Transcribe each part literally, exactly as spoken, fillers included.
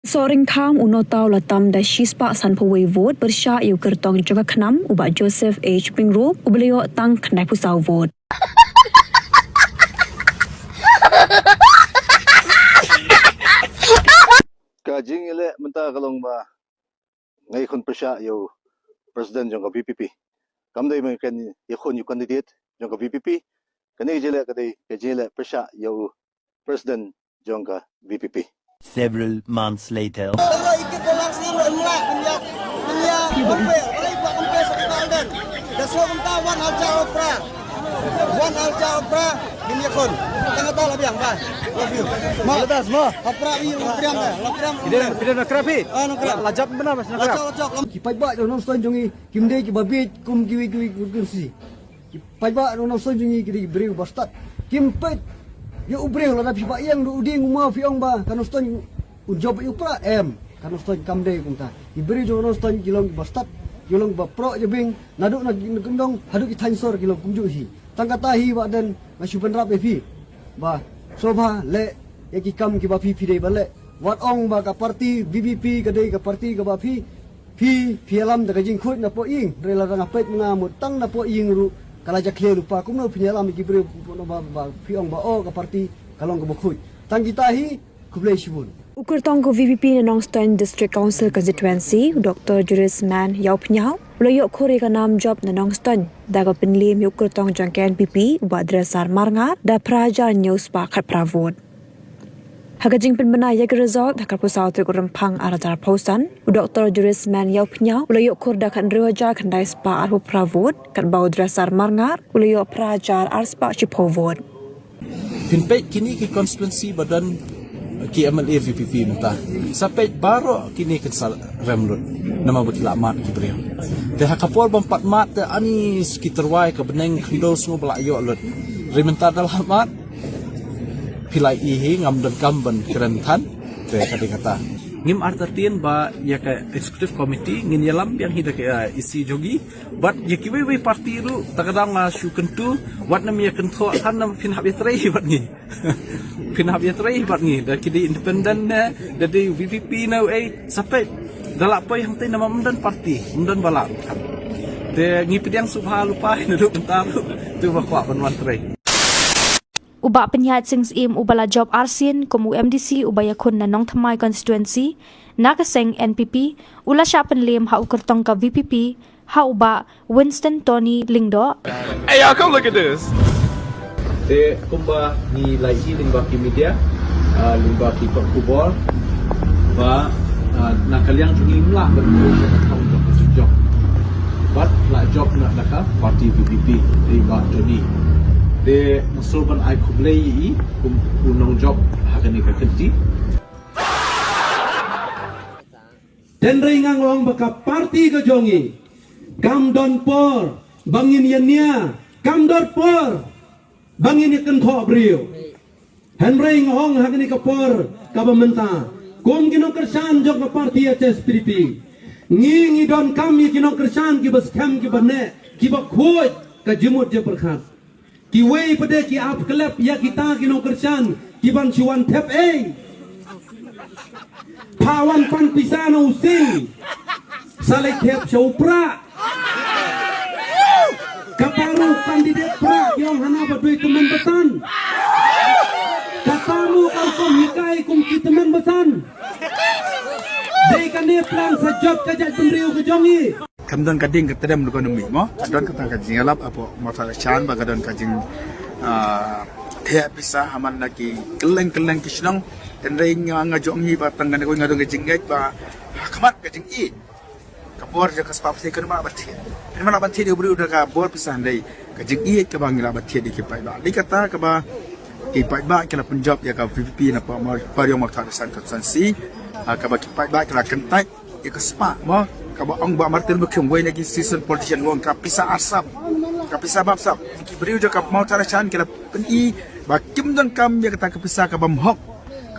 Sohryngkham u Nongthaw la tam da shispah sanphew wei vote pyrshah ïa u kyrtong jong ka KHNAM u Bah Joseph H Pyngrope uba la ïoh tang khyndai phew saw vote. Ka jingïaleh mynta ka long ba nga ïakhun pyrshah ïa u president jong ka VPP. Kam dei mynta ïakhun ïa u candidate jong ka VPP. Kane ka jingïaleh ka dei ka jingïaleh pyrshah ïa u president jong ka VPP. Several months later. Tang la ikit ba lang sien la nglak, pynïap, pynïap, pynpe, wala ikwa pynpe sa ka alden. Da so kumta wan al jao pra. Wan al jao pra, ngin ïakhun. Tang kata la biang, bye. Love you. Ma, la das, ma. Apra i, la priam da, la priam. Pidem, pidem na krapi. Ah, na krap. La jop bna mas na krap. La jop, la jop. Ki paidbah jong Nongstoiñ jong ngi, kim dei kiba bieit kum kiwei kiwei ki constituency. Ki paidbah Nongstoiñ jong ngi ki dei ki briew ba stad. Kim peit ïa u briew lada phi ba ïeng da u dieng u maw phi ong ba ka Nongstoiñ un jop ïa u pra, em. Ka Nongstoiñ kam dei kumta. Ki briew jong Nongstoiñ ki long kiba stad, ki long kiba proh jabieng, naduh na kyndong haduh ki thaiñ sor ki long kumjuh hi. Tang kata hi Bah Ardent, nga shu pynrap ïa phi ba sngewbha leh ïa ki kam kiba phi phi dei ban leh. Wat ong ba ka parti VPP ka dei ka parti kaba phi Phi, phi ïalam da ka jingkhuid na poh ïing, hynrei lada nga peit mynta mut tang na poh ïing ruh ka la jakhlia lypa, kumno phin ïalam ïa ki briew ba, ba phi ong ba oh ka parti ka long kaba khuid. Tang kita hi, khublei shibun. U kyrtong ka VPP na Nongstoiñ District Council Constituency, u Doctor Jurisman Ïawphniaw, u la ïoh khur ïa ka nam jop na Nongstoiñ da ka pynliem ïa u kyrtong jong ka NPP, u Bah Dresser Marngar, da phra hajar hynñiew spah khatphra vote. Ha ka jingpynbna ïa ki result ha ka arphew saw tarik u Rymphang arhajar arphew san, u Doctor Jurisman Ïawphniaw u la ïoh khur da ka hynriew hajar khyndai spah arphew phra vote, katba u Dresser Marngar u la ïoh phra hajar ar spah shiphew vote. Phin peit kine ki constituency ba don ki MLA VPP mynta. Sa peit baroh kine kin sa rem lut. Namar ba ki la mad ki briew. Te ha ka por bym pat mad te ani ki tyrwa ka bneng khyndew sngew ba la ïoh lut. Hynrei mynta da la mad, phi la ïohi ngam donkam ban kren than. Te ka dei kata. Ngim artatien ba ïa ka executive committee ngin ïalam biang hi da ka, eh, EC jong ngi. Bad ïa kiwei wei parti ruh, ta ka daw nga shu kyntu, wat nym ïa kynthoh than namar phin hap ïatrei bad ngi. Phin hap ïatrei bad ngi, da ki dei independent ne, da dei VPP ne, eh, sa peit. Da lah poi hangtei namar ym don parti, ym don ba lah. Te ngi pdiang sngewbha lypa, naduh mynta ruh, to ba kwah ban wan trei. U Bah Pynïaid Sing Syiem uba la jop arsien kum u MDC uba ïakhun na Nongthymmai constituency na ka seng NPP, u la shah pynliem ha u kyrtong ka VPP, ha u Bah Winston Tony Lyngdoh. Hey, y'all, come look at this. Te kumba ngi la ïohi lyngba ki media, ah, lyngba ki kot khubor, ba, ah, na ka liang jong ngi ym lah ban buh ïa ka thong jong ka jingjop. Bad la jop na da ka parti VPP, dei Bah Johnny. Te nga sngewbha ban ai khublei ïa i kum u nongjop ha kane ka kynti. Hynrei nga ong ba ka parti ka jong ngi kam don por ba ngin ïa nia, kam don por ba ngin ïa kynthoh briew. Hynrei nga ong ha kane ka por kaba mynta, kum ki nongkyrshan jong ka parti HSPDP, ngi ngi donkam ïa ki nongkyrshan kiba skhem, kiba neh, kiba khuid ka jingmut jingpyrkhat. Kiwei pat de ki ap klep ïa kita ki nongkyrshan kiban shu wan thep ei. Pha wan pan pisa na u sing. Sa leit thep sha u prah. Kata ruh candidate prah ki ong hana ba dei tymmen basan. Kata ruh ka rukom hikai kum ki tymmen basan. Dei kane plan sa jop ka jaitbynriew ka jong ngi. Kam don ka ding ka tdem economy mo. Ka don kata ka jingïalap hapoh Mawthadraishan ba ka don ka jing, ah, thep pisa ha man la ki kylleng kylleng ki shnong. Hynrei nga, nga jong ngi ba tang kane ko nga don ka jingngeit ba ha khmat ka jingïeit. Ka bor jong ka spah pisa kan mala ban thied. Kan mala ban thied ïa u briew da ka bor pisa, hynrei ka jingïeit kaba ngi lah ban thied ïa ki paidbah. Dei kata kaba ki paidbah ki la pynjop ïa ka VPP na pa ma-, Pariong Mawthadraishan constituency. Ha, kaba ki paidbah ki la kyntait ïa ka spah mo, kaba ong Bah Martin Luther King, wei na ki seasoned politician, u ong ka pisa arsap, ka pisa bapsap. Ki briew jong ka Mawthadraishan ki la pyni ba kim donkam ïa kata ka pisa kaba ym hok,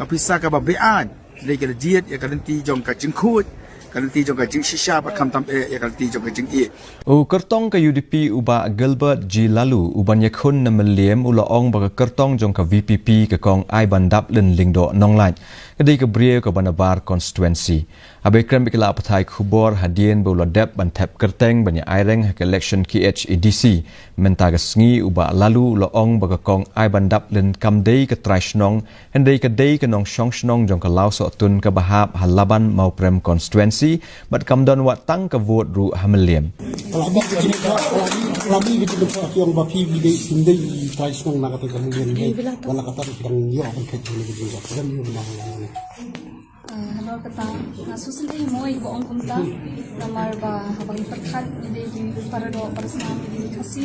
ka pisa kaba beaiñ. Dei ki la jied ïa ka lynti jong ka jingkhuid, Ka lynti jong ka jingshisha bad khamtam eh ïa ka lynti jong ka jingïeit. U kyrtong ka U D P u Bah Gilbert G Laloo uban ïakhun na Mylliem u la ong ba ka kyrtong jong ka V P P ka Kong Aibandaplin Lyngdoh Nonglait ka dei ka briew ka Banabar constituency. Haba ïakren bad ki lad pathai khubor hadien ba u la dep ban thep kyrteng ban ïa aireng ha ka election K H A D C mynta ka sngi, u Bah Laloo u la ong ba ka Kong Aibandaplin kam dei ka trai shnong, hynrei ka dei ka nongshong shnong jong ka Lawsohtun kaba hap ha Laban Mawprem constituency bad kam don wat tang ka vote ruh ha Mylliem. Ka la dap ka jingkha, ka la dap ka jingkha ki ong ba phi phi dei, phi dei trai shnong na kata ka Mylliem, wala kata ka dang ïoh ban khet jong ka jingkha, ka dang ïoh ban. Ah, halor kata, nga sngewsynei mo ïa ba ong kumta, namar ba haba ngi pyrkhat ngi dei ki para doh para snam, ngi dei ki Khasi.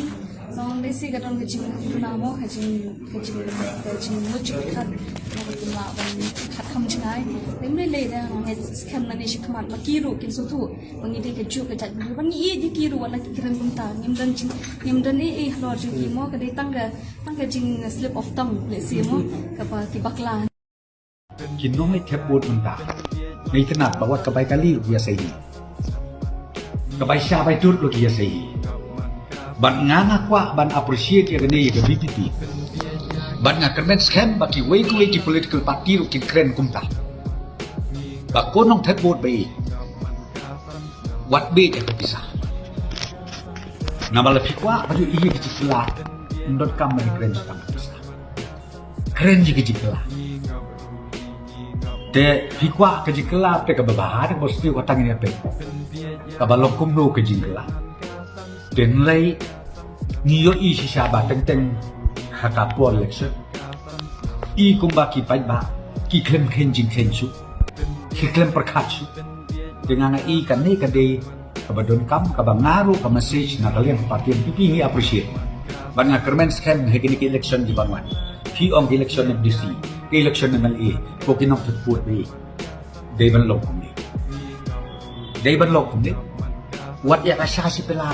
Nong dei shi ka don ka jingduna mo, ka jing, ka jing, ka jingmut jingpyrkhat, nong ka jinglah ban pyrkhat kham jngai. Dei mynne lei da nong ngeit skhem na ne shi khmat ba ki ruh kin sngewthuh ba ngi dei kajuh ka jaitbynriew, ba ngi ïeit ïa ki ruh wat la ki kren kumta. Ngim don jing, ngim don ei ei halor jong ki mo, ka dei tang ka, tang ka jing slip of tongue lehse mo, kaba ki bakla. Ki nongleit thep vote mynta, nga itynnad ba wat ka bai kali ruh ki ïasei hi, ka bai sha bai tut ruh ki ïasei hi. Bad nga, nga kwah ban appreciate ïa kane ïa ka V P P. Bad nga kyrmen skhem ba kiwei kiwei ki political party ruh kin kren kumta, ba ko nongthep vote ba ïeit, wat beh ïa ka pisa. Namar lada phi kwah ba ïohi ïa ka jingkylla, ym donkam ban kren tang ka pisa. Kren ïa ka jingkylla. Te phi kwah ka jingkylla te kaba bha, te kaba sniew, kata ngin ïa peit kaba long kumno ka jingkylla. Te hynrei ngi ïohi shisha ba teng teng ha ka por election, i kumba ki paidbah ki khlem kheiñ jingkheiñ shuh, ki khlem pyrkhat shuh. Te nga, nga i kane ka dei kaba donkam, kaba nga ruh ka message na ka liang ka party N P P ngi appreciate. Bad nga kyrmen skhem ha kine ki election kiban wan, phi ong ki election M D C, ki election M L A, ko ki nongthep vote ba ïeit, dei ban long kumne. Dei ban long kumne. Wat ïa ka sha shi pela,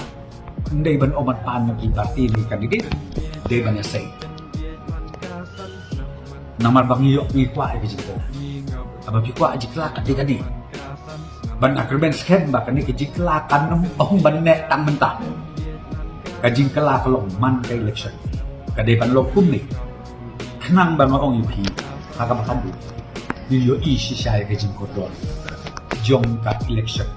ym dei ban ong ban pan na ki party ne candidate, dei ban ïasei. Namar ba ngi ïoh, ngi kwah ïa ka jingkylla. Haba phi kwah jingkylla, ka dei kane. Bad nga kyrmen skhem ba kane ka jingkylla kan ym ong ban neh tang mynta. Ka jingkylla ka long man ka election. Ka dei ban long kumne. Khnang ba nga ong ïa phi, ha kaba khatduh, ngi ïohi shisha ïa ka jingkordor jong ka election.